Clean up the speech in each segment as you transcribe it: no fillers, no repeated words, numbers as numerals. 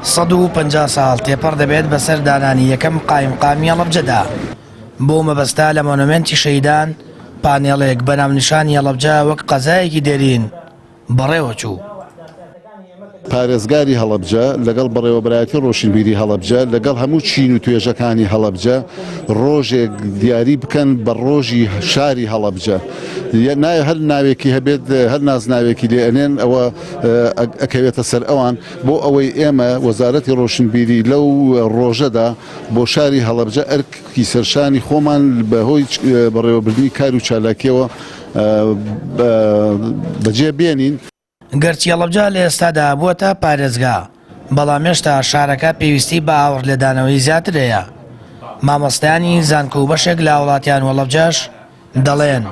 150 ساڵ تێپەڕ دەبێت بەسەر دانانی یەکەم قایمقامی هەڵەبجەدا. بەو مەبەستە لە مۆنۆمێنتی شەهیدان پانێڵێک بە ناونیشانی هەڵەبجە وەک قەزایەکی دێرین بەڕێوەچوو. پارێزگاری هەڵەبجە لەگەڵ بەڕێوەبەرایەتی ڕۆشنبیری هەڵەبجە لەگەڵ هەموو چین و توێژەکانی هەڵەبجە ڕۆژێک دیاری بکەن بە ڕۆژی شاری هەڵەبجە هەر ناوێکی هەبێت هەر نازناوێکی لێ ئەنێن ئەوە ئەکەوێتە سەر ئەوان بۆ ئەوەی ئێمە وەزارەتی ڕۆشنبیری لەو ڕۆژەدا بۆ شاری هەڵەبجە ئەرکی سەرشانی خۆمان بەهۆی بەڕێوەبردنی کار و چالاکیەوە بەجێ بێنین. گەرچی هەڵەبجە لە ئێستادا بووەتە پارێزگا، بەڵام هێشتا شارەکە پێویستی بە ئاوڕلێدانەوەی زیاتر هەیە. مامۆستایانی زانکۆ و بەشێک لە هاوڵاتیان هەڵەبجەش دەڵێن،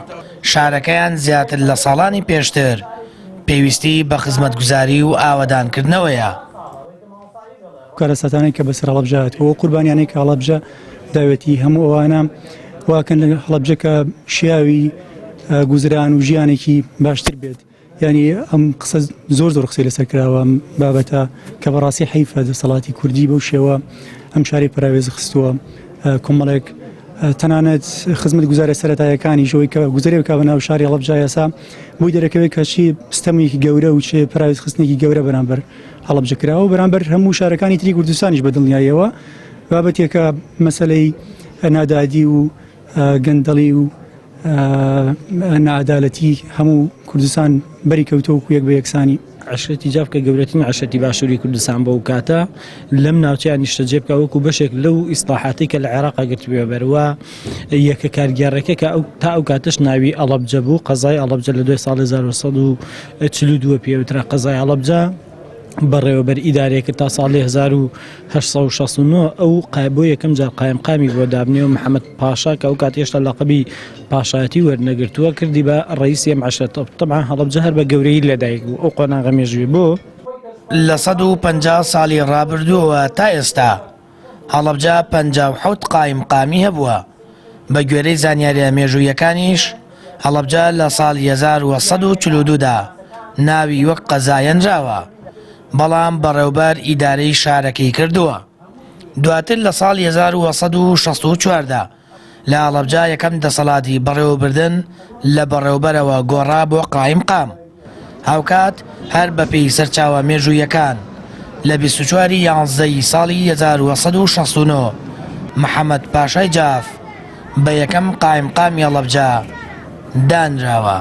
شارەکەیان زیاتر لە ساڵانی پێشتر پێویستی بە خزمەتگوزاری و ئاوەدانکردنەوەیە. کارەساتانەی کە بەسەر هەڵەبجە هاتووە و قوربانیانەی کە هەڵەبجە داوێتی هەموو ئەوانە واکەن لە هەڵەبجە کە شیاوی گوزران و ژیانێکی باشتر بێت ینی ئەم قسە زۆر زۆر قسەی لەسەر کراوە بابەتە کە بەڕاستی حەیفە دەسەڵاتی کوردی بەو شێوە ئەم شاری پەراوێز خستووە کۆمەڵێک تەنانەت خزمەت گوزارە سەرەتایەکانی ژەوەی کە گوزارێ بکە بە ناو شاری هەڵەبجە ئێسا بۆی دەرەکەوێت کە چی ستەمێکی گەورە و چێ پەراوێز خستنێکی گەورە بەرامبەر هەڵەبجە کراوە و بەرامبەر هەموو شارەکانی تری کوردستانیش بە دڵنیاییەوە بابەتێکە مەسەلەی نادادی و گەندەڵی و نەعەدالەتی هەموو کوردستان بەری کەوتووە وەکو یەک بە یەکسانی. عەشرەتی جاف کە گەورەترین عەشرەتی باشووری کوردستان بۆ کاتە لەم ناوچەیە نیشتەجێ بکە وەکو بەشێک لەو ئیسلاحاتی کە لە عێراق گرتبووە بەر و یەکە کارگێڕەکە کە ئەو تا ئەو کاتەش ناوی ئەڵەبجە بوو قەزای ئەڵەبجە لە دوای ساڵی 1942 پێوترا قەزای هەڵەبجە بەڕێوەبەر ئیدارەیە کرد تا ساڵی 1869 ئەو قای بۆ یەکەم جار قایمقامی بۆ دابنێ و محەممەد پاشا کە ئەو کات هێشتا لەقەبی پاشایەتی وەرنەگرتووە کردی بە ڕئیسی ئەم عەشرەتە تەبعەن هەڵەبجە هەر بە گەورەیی لەدایک بوو ئەو قۆناغە مێژووی بۆ لە 150 ساڵی ڕابردووەوە تا ئێستا هەڵەبجە 57 قایمقامی هەبووە، بە گوێرەی زانیارییە مێژووییەکانیش هەڵەبجە لە ساڵی 1142 دا ناوی وەک قەزا هێنراوە، بەڵام بەڕێوبەر ئیدارەی شارەکەی کردووە. دواتر لە ساڵی 1964 دا لە هەڵەبجە یەکەم دەسەڵاتی بەڕێوەبردن لە بەڕێوبەرەوە گۆڕا بۆ قایمقام. هاوکات هەر بەپێی سەرچاوە مێژوویەکان لە 24 ی یانزە ی ساڵی 1969 محەمەد پاشای جاف بە یەکەم قایمقامی هەڵەبجە دانراوە.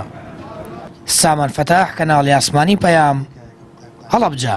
سامان فەتاح، کەناڵی ئاسمانی پەیام، هەڵەبجە.